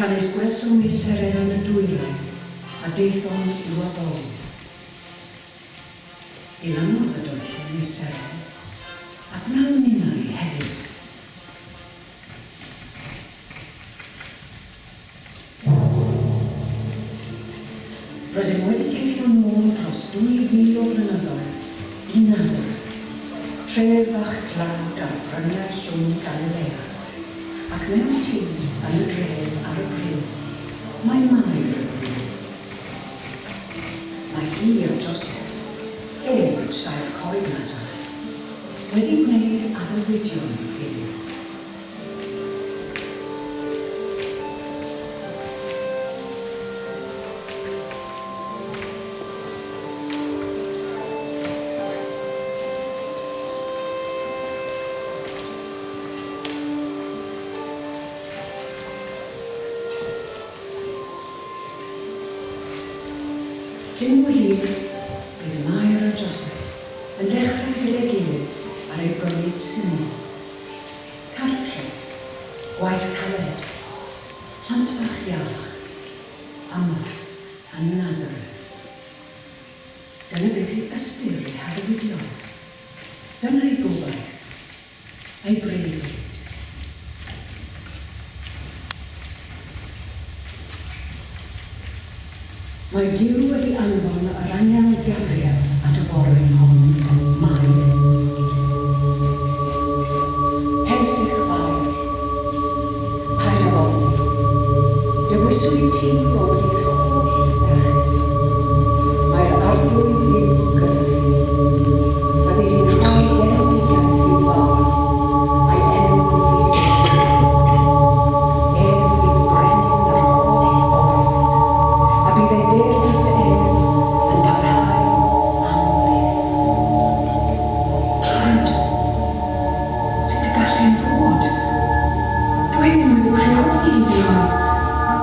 Canys gwelsom ei seren yn y dwyrain, a daethom i'w addoli. Dilynodd y doethion ei seren, a gwnawn ninnau hefyd. Rydym wedi teithio nôl dros 2,000 o flynyddoedd i Nazareth, tref fach tlawd ar fryniau llwm Galilea, ac mewn tŷ yn y dref ar y bryn, mae Mair yn byw. Mae hi a Joseff, ef yw saer coed Nazareth, wedi gwneud addewidion i'w gilydd. Cyn bo hir, bydd Mair a Joseff yn dechrau gyda'i gilydd ar eu bywyd syml. Cartref, gwaith caled, plant bach iach, yma yn Nazareth. Dyna beth yw ystyr ei haddewidion. Dyna ei gobaith, ei breuddwyd. Mae Duw wedi anfon yr angel Gabriel at y forwyn hon, Mair. Henffych Fair. Paid ag ofni. Dewiswyd ti o blith holl ferched. Mae'r Arglwydd Dduw gyda thi. Byddi di'n rhoi genedigaeth i'w fab, a'i enw fydd Iesu. Ef fydd brenin yr holl bobloedd, a bydd ei deyrnas ef yn parhau am byth. Ond, sut y gall hyn fod? Dw i ddim wedi priodi hyd yn oed.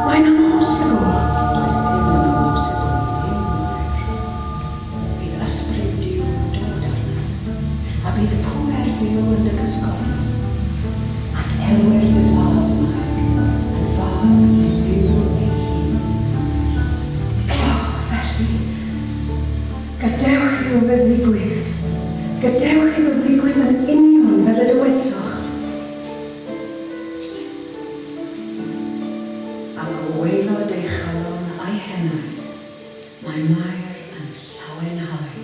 Mae'n amhosibl! Does dim yn amhosibl i Dduw, Mair. Bydd ysbryd Duw yn dod arnat, a bydd pŵer Duw yn dy gysgodi, ac elwir dy fab, Mair, yn fab i Dduw ei hun. O, felly, gadewch iddo fe ddigwydd. Gadewch iddo ddigwydd yn union fel y dywedsoch. Ac o waelod ei chalon a'i henaid, Mae Mair yn llawenhau.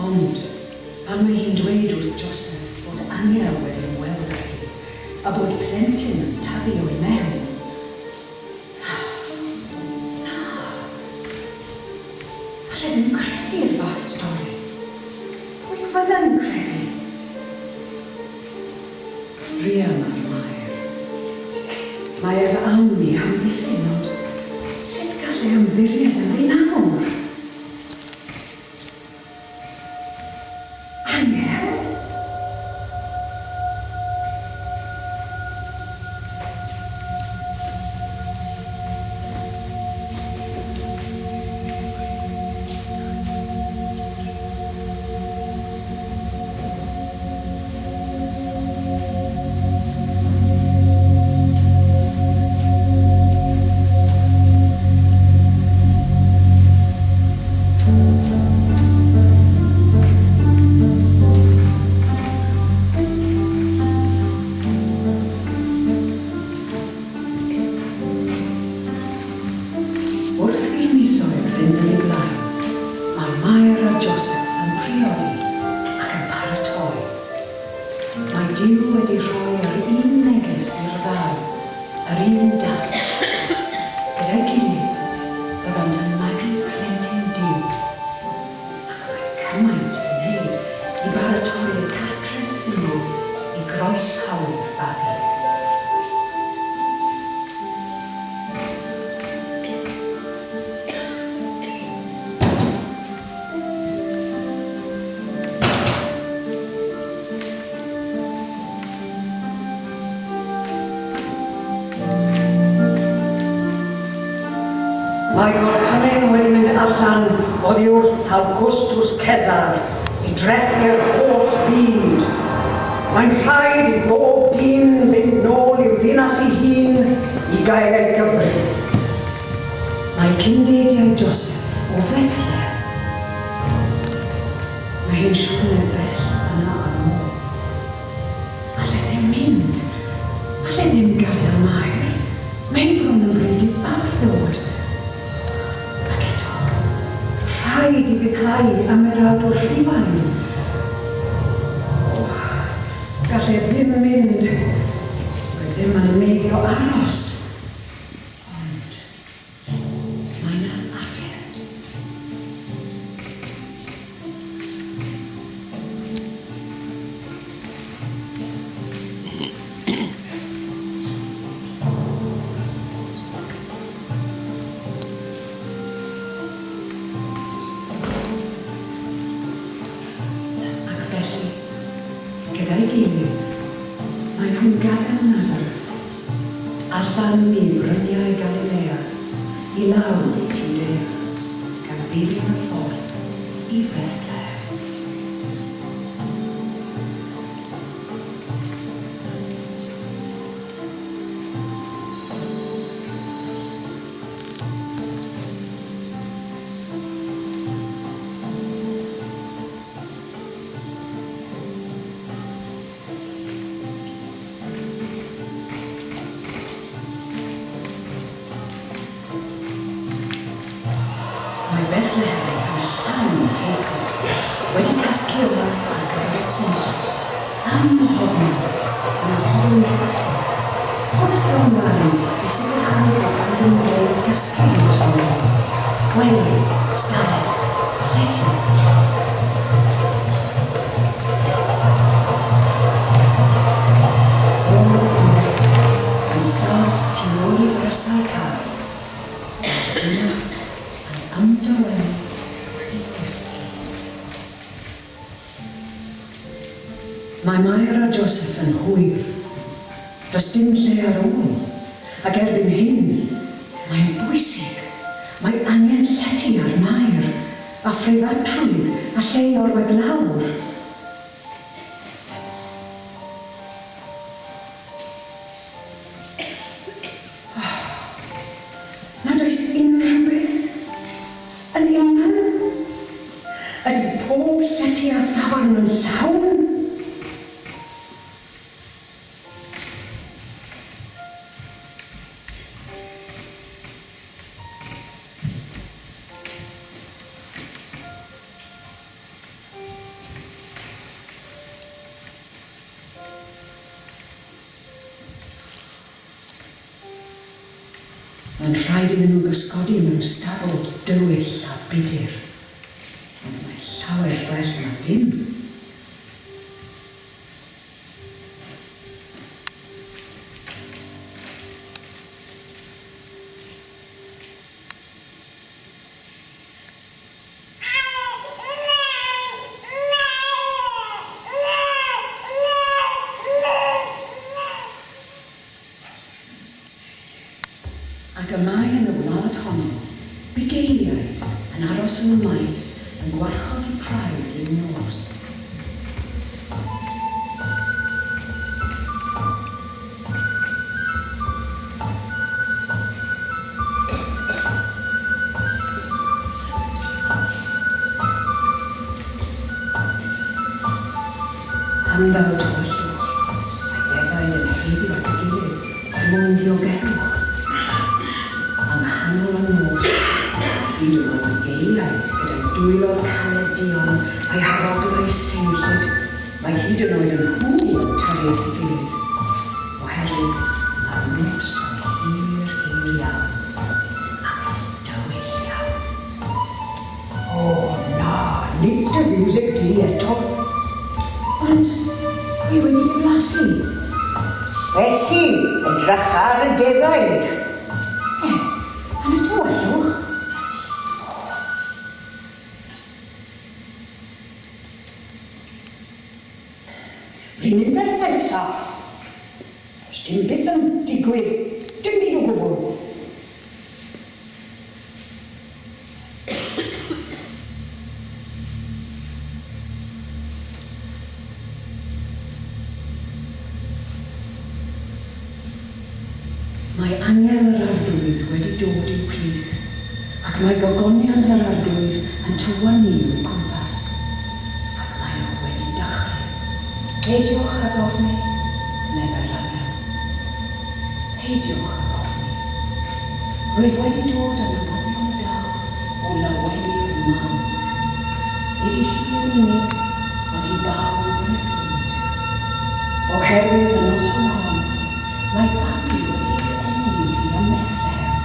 Ond, pan mae hi'n dweud wrth Joseff bod angel wedi ymweld â hi, a bod plentyn yn tyfu o'i mewn, na, na, alla i ddim credu'r fath stori. Pwy fydde'n credu? Druan ar Mair. Mae ef am i amddiffyn, ond sut gall e ymddiried ynddi nawr? Angel? Wrth i'r misoedd fynd yn eu blaen, mae Mair a Joseff yn priodi ac yn paratoi. Mae Duw wedi rhoi yr un neges i'r ddau, yr un dasg. Gyda'i gilydd, byddant yn magu plentyn Duw. Ac mae cymaint i'w wneud i baratoi y cartref syml i groesawu'r babi. Mae gorchymyn wedi mynd allan oddi wrth Augustus Cesar i drethu'r holl. fyd. Mae'n rhaid i bob dyn fynd nôl i'w ddinas ei hun i gael ei gyfrif. Mae cyndeidiau Joseph o Fethlehem. Mae hi'n siwrne bell yna a nôl. Alle ddim mynd. Alle ddim gadael Mair. Mae hi bron yn bryd i'w babi ddod. Ac eto, rhaid i fuddhau ymerawdwr Rhufain. O, gall e ddim mynd. Dyw e ddim yn meiddio aros. Ond mae 'na ateb. Ac felly, gyda'i gilydd, maen nhw'n gadael Nazareth, allan i fryniau Galilea, i lawr i Jwdea, gan ddilyn y ffordd i Fethlehem. Mae Bethlehem yn llawn teithwyr wedi casglu yma ar gyfer y sensws. Ym mhobman, mae 'na pobl yn gwthio, gwthio ymlaen i sicrhau fod ganddyn nhw le i gysgu y noson yma. Gwely, stafell, llety. O'r diwedd, yn saff tu ôl i ddrysau cau, mae'r ddinas yn ymdawelu i gysgu. Mae Mair a Joseph yn hwyr. Does dim lle ar ôl. Ac erbyn hyn, mae'n bwysig. Mae angen llety ar Mair, a phreifatrwydd, a lle i orwedd lawr. Nad oes unrhyw beth yn unman? Ydy pob llety a thafarn yn llawn? Mae'n rhaid iddyn nhw gysgodi mewn stabl dywyll a budr, ond mae llawer gwell na dim. Ac y mae yn y wlad honno bugeiliaid yn aros yn y maes yn gwarchod eu praidd liw nos. Pan ddaw tywyllwch, mae defaid yn heiddio at ei gilydd er mwyn diogelwch. Yng nghanol y nos, mae hyd yn oed bugeiliaid gyda'u dwylo caled duon a'u haroglau seimllyd, Mae hyd yn oed y nhw yn tyrru at ei gilydd, oherwydd mae'r nos yn hir, hir iawn, ac yn dywyll iawn. O, na, nid dy fiwsig di eto. Ond dwi wedi diflasu. Felly, edrycha ar y defaid. E, yn y tywyllwch? O. Ry'n ni'n berffaith saff. Does dim byth yn digwydd, dim byd o gwbl. Mae angel yr Arglwydd wedi dod i'w plith, ac mae gogoniant yr Arglwydd yn tywynnu o'u cwmpas, ac maen nhw wedi dychryn. Peidiwch ag ofni, meddai'r angel. Peidiwch ag ofni. Rwyf wedi dod â newyddion da o lawenydd mawr. Nid i chi yn unig, ond i bawb yn y byd. Oherwydd y noson hon, mae babi wedi ei eni i chi ym Methlehem,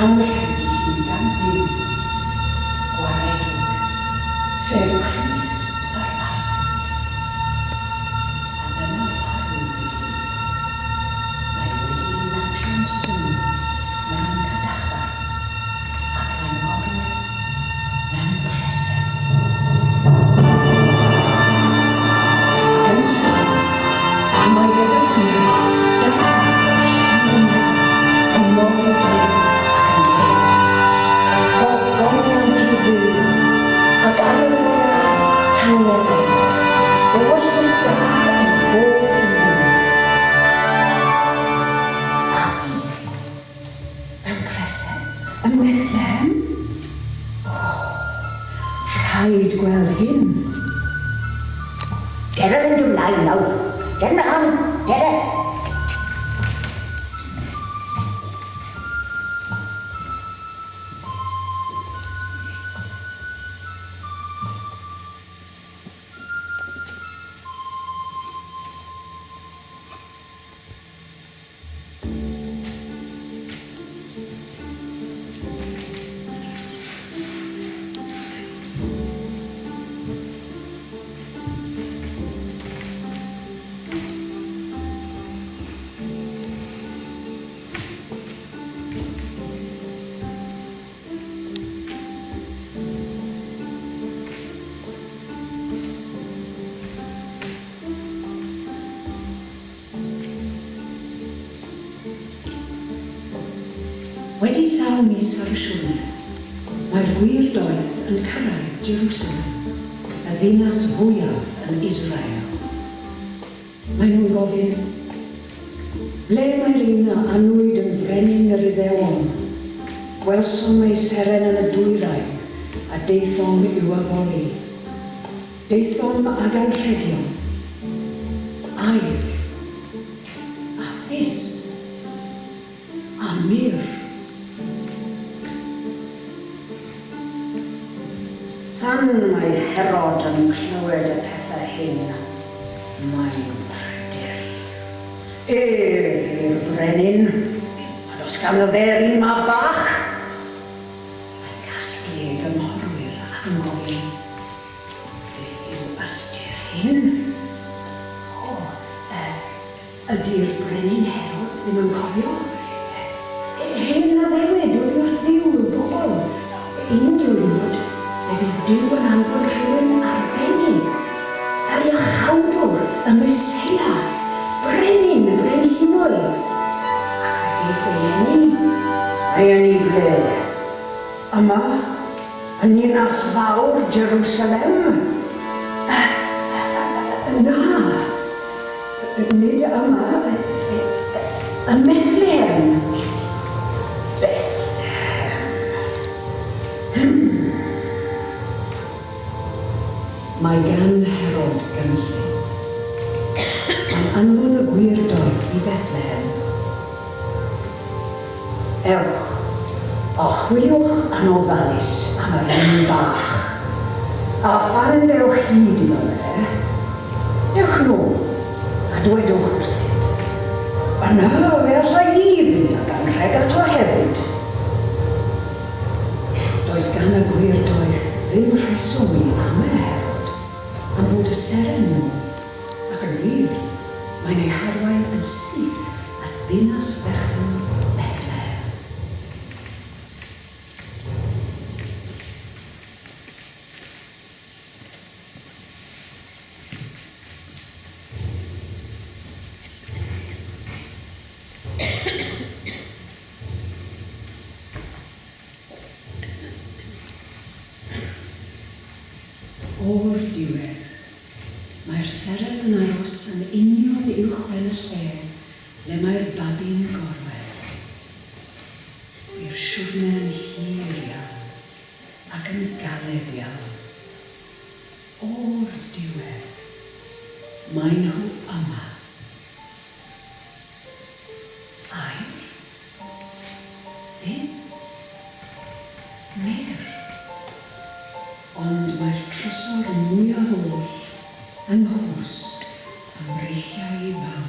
anrheg i chi gan Dduw, Gwaredwr, sef Crist yr Arglwydd. A dyma'r arwydd i chi, mae wedi ei lapio'n syml mewn cadachau, ac mae'n gorwedd mewn preseb. Ac yn sydyn, y mae gyda hynny dafarn o'r lliw meddal yn moli Duw ac yn dweud, Gogoniant i Dduw, ac ar y ddaear tangnefedd, ewyllys da i bob un. Babi. Mewn preseb ym Methlehem? O, rhaid gweld hyn. Dere yn dy flaen nawr. Dere mlaen, dere. Wedi sawl mis ar y siwrne, mae'r gwir doeth yn cyrraedd Jerusalem, y ddinas fwyaf yn Israel. Maen nhw'n gofyn, Ble mae'r un a anwyd yn frenin yr Iddewon? Gwelsom ei seren yn y dwyrain, a daethom i'w addoli. Daethom ag anrhegion, aur, a thus, a myrr. Pan mae Herod yn clywed y pethau hyn, mae'n pryderu. Ef yw'r brenin, ond os ganddo fe'r un mab bach, Mae'n casglu ei gynghorwyr ac yn gofyn, Beth yw ystyr hyn? O, yy, Ydy'r Brenin Herod ddim yn cofio? Hen addewid oddi wrth Dduw i'w bobl. Un diwrnod, fe fydd Duw yn anfon rhywun arbennig, yr Iachawdwr, y Meseia, Brenin y Brenhinoedd. Ac fe geiff ei eni. Ei eni ble? Yma, yn ninas fawr Jerusalem? Na, nid yma, yn Bethlehem. Bethlehem. Hmm. Mae gan Herod gynllun. Mae'n anfon y gwir doeth i Fethlehem. Ewch, a chwiliwch yn ofalus am yr un bach, a phan dewch hyd iddo fe, dewch nôl a dwedwch wrthyf. Yna fe alla i fynd ag anrheg ato hefyd. Does gan y gwir doeth ddim rheswm i ame Herod am fod y seren nhw, ac yn wir, mae'n eu harwain yn syth at ddinas fechan Bethlehem. O'r diwedd, mae'r seren yn aros yn union uwchben y lle le mae'r babi'n gorwedd. Siwrne yn hir iawn ac yn galed iawn. O'r diwedd, maen nhw yma. Aur. Fis. Mur. Ond mae'r trysor mwyaf oll yng nghwsg ym mreichiau ei fam.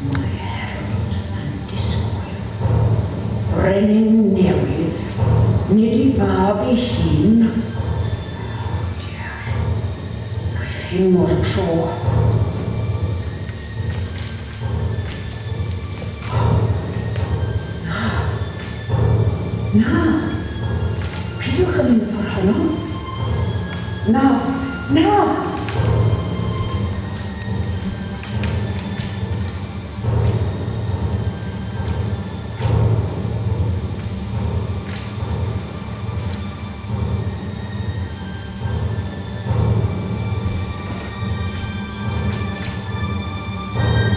Mae Herod yn disgwyl brenin newydd, nid ei fab ei hun. O diar, wnaeth hyn mo'r tro. O, na, na, peidiwch â mynd y ffordd honno. Na, na!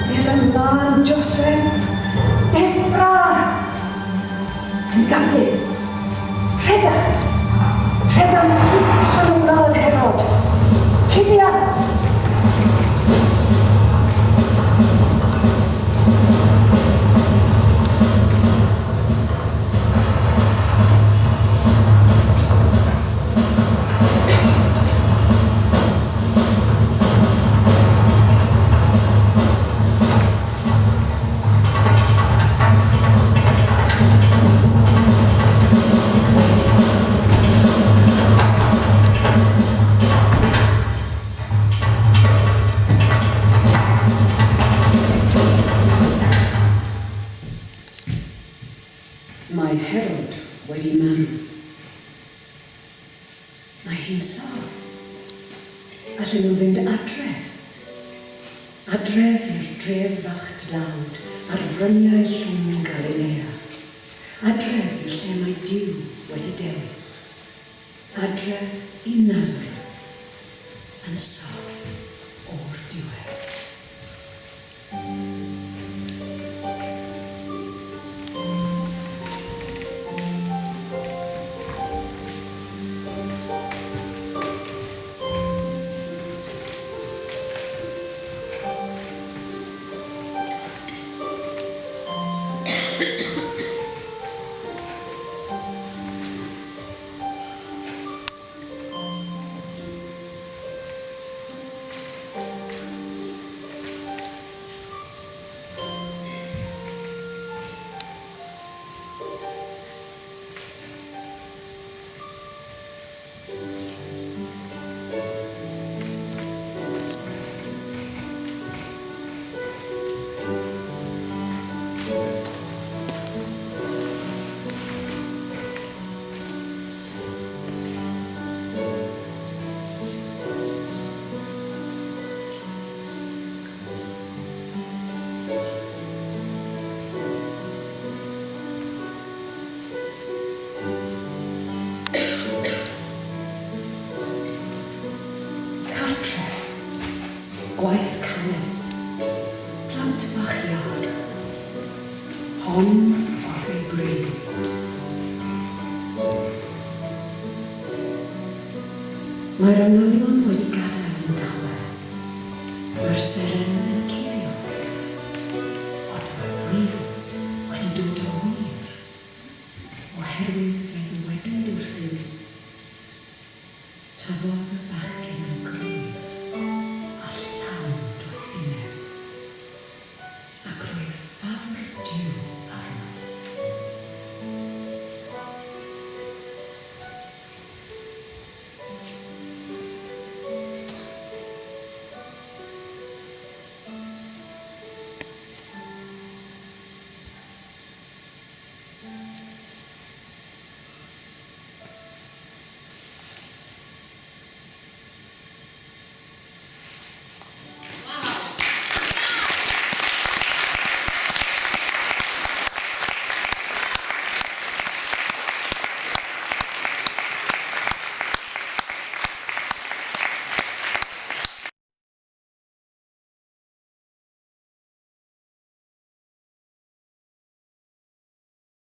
Dere mlaen, Joseph! Deffra! Yn gyflym! Rheda! Rheda'n syth allan o wlad Herod! Cuddia! Mae Herod wedi marw. Mae hi'n saff. Allen nhw fynd adref. Adref i'r dref fach dlawd ar fryniau llwm Galilea. Adref i'r lle mae Duw wedi dewis. Adref i Nazareth. Yn saff o'r diwedd. Cartref, gwaith caled, plant bach iach. Hon oedd ei breuddwyd. Mae'r angylion wedi gadael yn dawel. Mae'r seren.